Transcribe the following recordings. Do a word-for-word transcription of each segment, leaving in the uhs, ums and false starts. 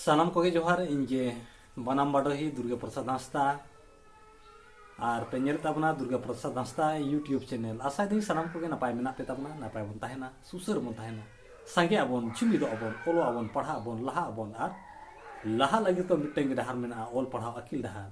ᱥᱟᱱᱟᱢ ᱠᱚᱜᱮ ᱡᱚᱦᱟᱨ᱾ ᱤᱧ ᱜᱮ ᱵᱟᱱᱟᱢ ᱵᱟᱰᱚᱦᱤ ᱫᱩᱨᱜᱟ ᱯᱨᱚᱥᱟᱫᱽ ᱦᱟᱸᱥᱫᱟ, ᱟᱨ ᱯᱮ ᱧᱮᱞᱮᱫ ᱛᱟᱵᱚᱱᱟ ᱫᱩᱨᱜᱟ ᱯᱨᱚᱥᱟᱫᱽ ᱦᱟᱸᱥᱫᱟ YouTube ᱪᱮᱱᱮᱞ᱾ ᱟᱥᱟᱭ ᱫᱟᱹᱧ ᱥᱟᱱᱟᱢ ᱠᱚᱜᱮ ᱱᱟᱯᱟᱭ ᱢᱮᱱᱟᱜ ᱯᱮ ᱛᱟᱵᱚᱱᱟ, ᱱᱟᱯᱟᱭ ᱵᱚᱱ ᱛᱟᱦᱮᱱᱟ, ᱥᱩᱥᱟᱹᱨ ᱵᱚᱱ ᱛᱟᱦᱮᱱᱟ, ᱥᱟᱸᱜᱮ ᱟᱵᱚᱱ, ᱡᱩᱢᱤᱫᱚᱜ ᱟᱵᱚᱱ, ᱚᱞᱚᱜ ᱟᱵᱚᱱ, ᱯᱟᱲᱦᱟᱜ ᱟᱵᱚᱱ, ᱞᱟᱦᱟᱜ ᱟᱵᱚᱱ᱾ ᱟᱨ ᱞᱟᱦᱟᱜ ᱞᱟᱹᱜᱤᱫ ᱫᱚ ᱢᱤᱫᱴᱮᱱ ᱜᱮ ᱰᱟᱦᱟᱨ ᱢᱮᱱᱟᱜᱼᱟ, ᱚᱞ ᱯᱟᱲᱦᱟᱣ ᱟᱹᱠᱤᱞ ᱰᱟᱦᱟᱨ᱾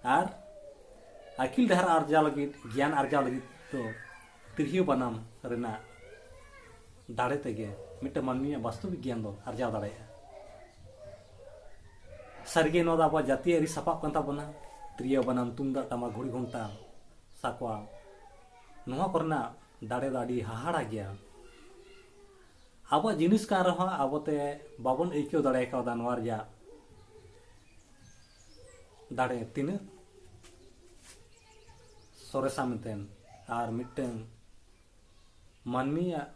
ᱟᱨ ᱟᱹᱠᱤᱞ ᱰᱟᱦᱟᱨ ᱟᱨᱡᱟᱣ ᱞᱟᱹᱜᱤᱫ, ᱜᱮᱭᱟᱱ ᱟᱨᱡᱟᱣ ᱞᱟᱹᱜᱤᱫ ᱫᱚ ᱛᱤᱨᱭᱳ ᱵᱟᱱᱟᱢ ᱨᱮᱱᱟᱜ ᱫᱟᱲᱮ ᱛᱮᱜᱮ ᱢᱤᱫᱴᱮᱱ ᱢᱟᱹᱱᱢᱤᱭᱟᱜ ᱵᱟᱥᱛᱚᱵᱤᱠ ᱜᱮᱭᱟᱱ ᱫᱚ ᱟᱨᱡᱟᱣ ᱫᱟᱲᱮᱭᱟᱜᱼᱟ᱾ ᱥᱟᱹᱨᱤᱜᱮ ᱱᱚᱣᱟ ᱫᱚ ᱟᱵᱚᱣᱟᱜ ᱡᱟᱹᱛᱤᱭᱟᱹᱨᱤ ᱥᱟᱯᱟᱵ ᱠᱟᱱ ᱛᱟᱵᱚᱱᱟ᱾ ᱛᱤᱨᱭᱳ ᱵᱟᱱᱟᱢ, ᱛᱩᱢᱫᱟᱜ ᱴᱟᱢᱟᱠ, ᱜᱷᱩᱲᱤ ᱜᱷᱚᱱᱴᱟ, ᱥᱟᱠᱣᱟ, ᱱᱚᱣᱟ ᱠᱚᱨᱮᱱᱟᱜ ᱫᱟᱲᱮ ᱫᱚ ᱟᱹᱰᱤ ᱦᱟᱦᱟᱲᱟ ᱜᱮᱭᱟ᱾ ᱟᱵᱚᱣᱟᱜ ᱡᱤᱱᱤᱥ ᱠᱟᱱ ᱨᱮᱦᱚᱸ ᱟᱵᱚᱛᱮ ᱵᱟᱵᱚᱱ ᱟᱹᱭᱠᱟᱹᱣ ᱫᱟᱲᱮ ᱠᱟᱣᱫᱟ ᱱᱚᱣᱟ ᱨᱮᱭᱟᱜ ᱫᱟᱲᱮ ᱛᱤᱱᱟᱹᱜ ᱥᱚᱨᱮᱥᱟ ᱢᱮᱱᱛᱮ᱾ ᱟᱨ ᱢᱤᱫᱴᱟᱝ ᱢᱟᱹᱱᱢᱤᱭᱟᱜ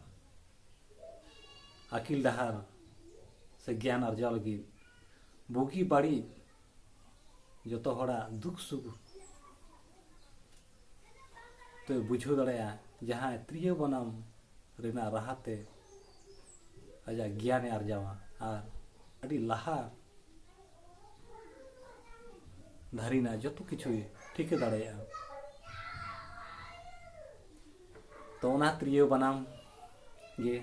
ᱟᱹᱠᱤᱞ ᱰᱟᱦᱟᱨ ᱥᱮ ᱜᱮᱭᱟᱱ ᱟᱨᱡᱟᱣ ᱞᱟᱹᱜᱤᱫ ᱵᱩᱜᱤ ᱵᱟᱹᱲᱤᱡ ᱡᱚᱛᱚ ᱦᱚᱲᱟᱜ ᱫᱩᱠ ᱥᱩᱠ ᱛᱮ ᱵᱩᱡᱷᱟᱹᱣ ᱫᱟᱲᱮᱭᱟᱜᱼᱟ, ᱡᱟᱦᱟᱸᱭ ᱛᱤᱨᱭᱳ ᱵᱟᱱᱟᱢ ᱨᱮᱱᱟᱜ ᱨᱟᱦᱟ ᱛᱮ ᱟᱡᱟᱜ ᱜᱮᱭᱟᱱᱮ ᱟᱨᱡᱟᱣᱟ ᱟᱨ ᱟᱹᱰᱤ ᱞᱟᱦᱟ ᱫᱷᱟᱹᱨᱤᱱᱟᱜ ᱡᱚᱛᱚ ᱠᱤᱪᱷᱩᱭ ᱴᱷᱤᱠᱟᱹ ᱫᱟᱲᱮᱭᱟᱜᱼᱟ᱾ ᱛᱚ, ᱚᱱᱟ ᱛᱤᱨᱭᱳ ᱵᱟᱱᱟᱢ ᱜᱮ,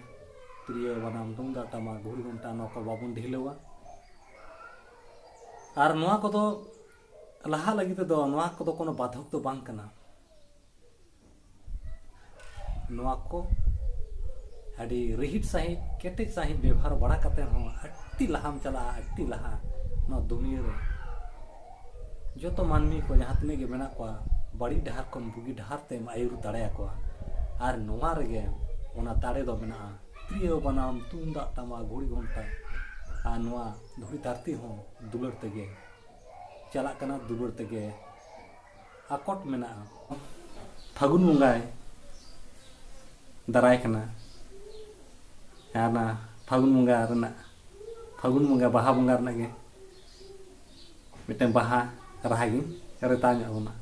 ᱛᱤᱨᱭᱳ ᱵᱟᱱᱟᱢ, ᱛᱩᱢᱫᱟᱜ ᱴᱟᱢᱟᱠ, ᱜᱷᱩᱲᱤ ᱜᱷᱚᱱᱴᱟ, ᱱᱚᱣᱟ ᱠᱚ ᱵᱟᱵᱚᱱ ᱰᱷᱤᱞᱟᱹᱣᱟ᱾ ᱟᱨ ᱱᱚᱣᱟ ᱠᱚᱫᱚ ᱞᱟᱦᱟ ᱞᱟᱹᱜᱤᱫ ᱛᱮᱫᱚ ᱱᱚᱣᱟ ᱠᱚᱫᱚ ᱠᱳᱱᱳ ᱵᱟᱫᱷᱚᱠ ᱫᱚ ᱵᱟᱝ ᱠᱟᱱᱟ᱾ ᱱᱚᱣᱟ ᱠᱚ ᱟᱹᱰᱤ ᱨᱤᱦᱤᱴ ᱥᱟᱺᱦᱤᱡ, ᱠᱮᱴᱮᱡ ᱥᱟᱺᱦᱤᱡ ᱵᱮᱵᱚᱦᱟᱨ ᱵᱟᱲᱟ ᱠᱟᱛᱮ ᱦᱚᱸ ᱟᱹᱰᱤ ᱞᱟᱦᱟᱢ ᱪᱟᱞᱟᱜᱼᱟ, ᱟᱹᱰᱤ ᱞᱟᱦᱟ᱾ ᱱᱚᱣᱟ ᱫᱩᱱᱤᱭᱟᱹ ᱨᱮ ᱡᱚᱛᱚ ᱢᱟᱹᱱᱢᱤ ᱠᱚ ᱡᱟᱦᱟᱸ ᱛᱤᱱᱟᱹᱜ ᱜᱮ ᱢᱮᱱᱟᱜ ᱠᱚᱣᱟ, ᱵᱟᱹᱲᱤᱡ ᱰᱟᱦᱟᱨ ᱠᱷᱚᱱ ᱵᱩᱜᱤ ᱰᱟᱦᱟᱨ ᱛᱮᱢ ᱟᱹᱭᱩᱨ ᱫᱟᱲᱮᱭᱟᱠᱚᱣᱟ᱾ ᱟᱨ ᱱᱚᱣᱟ ᱨᱮᱜᱮ ᱚᱱᱟ ᱫᱟᱲᱮ ᱫᱚ ᱢᱮᱱᱟᱜᱼᱟ᱾ ᱛᱤᱨᱭᱳ ᱵᱟᱱᱟᱢ, ᱛᱩᱢᱫᱟᱜ ᱴᱟᱢᱟᱠ, ᱜᱷᱩᱲᱤ ᱜᱷᱚᱱᱴᱟ ᱟᱨ ᱱᱚᱣᱟ ᱫᱷᱩᱲᱤ ᱫᱷᱟᱹᱨᱛᱤ ᱦᱚᱸ ᱫᱩᱞᱟᱹᱲ ᱛᱮᱜᱮ ᱪᱟᱞᱟᱜ ᱠᱟᱱᱟ, ᱫᱩᱞᱟᱹᱲ ᱛᱮᱜᱮ ᱟᱠᱚᱴ ᱢᱮᱱᱟᱜᱼᱟ᱾ ᱯᱷᱟᱹᱜᱩᱱ ᱵᱚᱸᱜᱟᱭ ᱫᱟᱨᱟᱭ ᱠᱟᱱᱟ᱾ ᱟᱨ ᱚᱱᱟ ᱯᱷᱟᱹᱜᱩᱱ ᱵᱚᱸᱜᱟ ᱨᱮᱱᱟᱜ, ᱯᱷᱟᱹᱜᱩᱱ ᱵᱚᱸᱜᱟ, ᱵᱟᱦᱟ ᱵᱚᱸᱜᱟ ᱨᱮᱱᱟᱜ ᱜᱮ ᱢᱤᱫᱴᱟᱝ ᱵᱟᱦᱟ ᱨᱟᱦᱟ ᱜᱤᱧ ᱨᱮᱛᱟᱣ ᱧᱚᱜ ᱟᱵᱚᱱᱟ᱾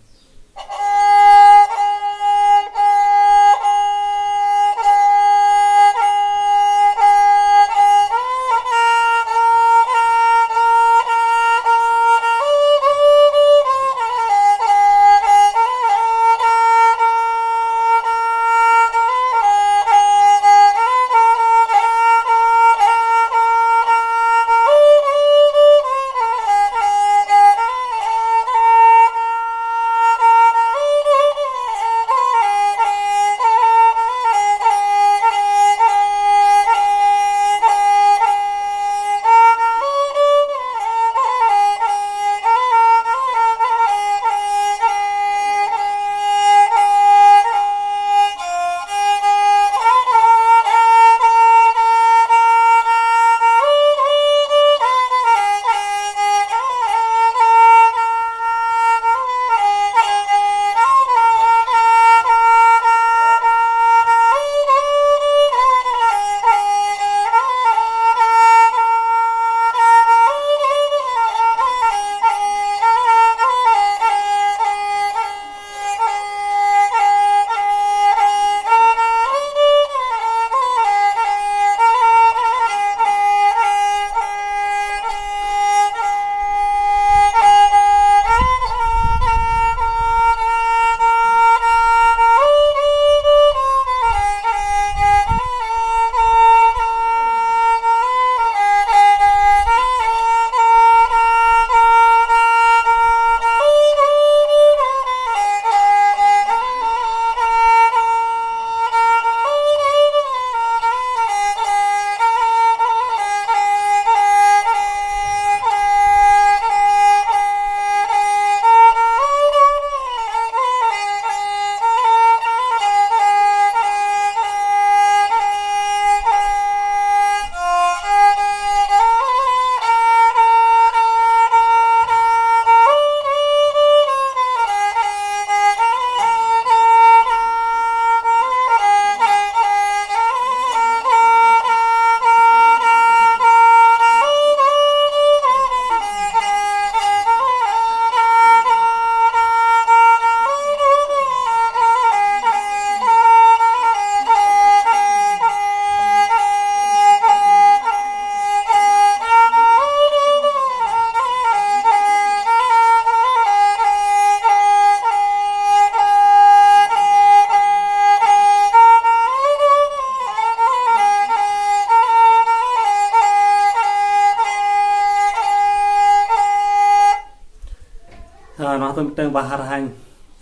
ᱛᱚ ᱢᱤᱫᱴᱟᱝ ᱵᱟᱦᱟ ᱨᱟᱦᱟᱧ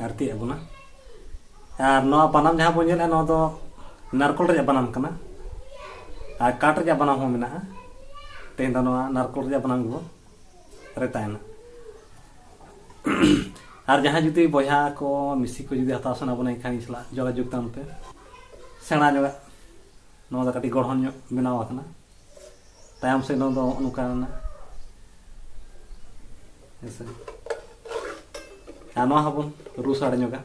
ᱟᱨᱛᱤ ᱟᱵᱚᱱᱟ᱾ ᱟᱨ ᱱᱚᱣᱟ ᱵᱟᱱᱟᱢ ᱡᱟᱦᱟᱸ ᱵᱚᱱ ᱧᱮᱞᱮᱫᱼᱟ, ᱱᱚᱣᱟ ᱫᱚ ᱱᱟᱨᱠᱳᱞ ᱨᱮᱭᱟᱜ ᱵᱟᱱᱟᱢ ᱠᱟᱱᱟ᱾ ᱟᱨ ᱠᱟᱴ ᱨᱮᱭᱟᱜ ᱵᱟᱱᱟᱢ ᱦᱚᱸ ᱢᱮᱱᱟᱜᱼᱟ᱾ ᱛᱮᱦᱮᱧ ᱫᱚ ᱱᱚᱣᱟ ᱱᱟᱨᱠᱳᱞ ᱨᱮᱭᱟᱜ ᱵᱟᱱᱟᱢ ᱜᱮᱵᱚᱱ ᱨᱮᱛᱟᱭᱮᱱᱟ᱾ ᱟᱨ ᱡᱟᱦᱟᱸᱭ ᱡᱩᱫᱤ ᱵᱚᱭᱦᱟ ᱠᱚ, ᱢᱤᱥᱤ ᱠᱚ ᱡᱩᱫᱤ ᱦᱟᱛᱟᱣ ᱥᱟᱱᱟ ᱵᱚᱱᱟ, ᱮᱱᱠᱷᱟᱱ ᱤᱧ ᱥᱟᱞᱟᱜ ᱡᱳᱜᱟᱡᱳᱜᱽ ᱛᱟᱵᱚᱱ ᱯᱮ᱾ ᱥᱮᱬᱟ ᱧᱚᱜᱟᱜ, ᱱᱚᱣᱟ ᱫᱚ ᱠᱟᱹᱴᱤᱡ ᱜᱚᱲᱦᱚᱱ ᱧᱚᱜ ᱵᱮᱱᱟᱣ ᱟᱠᱟᱱᱟ᱾ ᱛᱟᱭᱚᱢ ᱥᱮᱫ ᱱᱚᱣᱟ ᱫᱚ ᱱᱚᱝᱠᱟ ᱢᱮᱱᱟᱜᱼᱟ, ᱦᱮᱸ ᱥᱮ᱾ ᱟᱨ ᱱᱚᱣᱟ ᱦᱚᱸᱵᱚᱱ ᱨᱩ ᱥᱟᱰᱮ ᱧᱚᱜᱟ᱾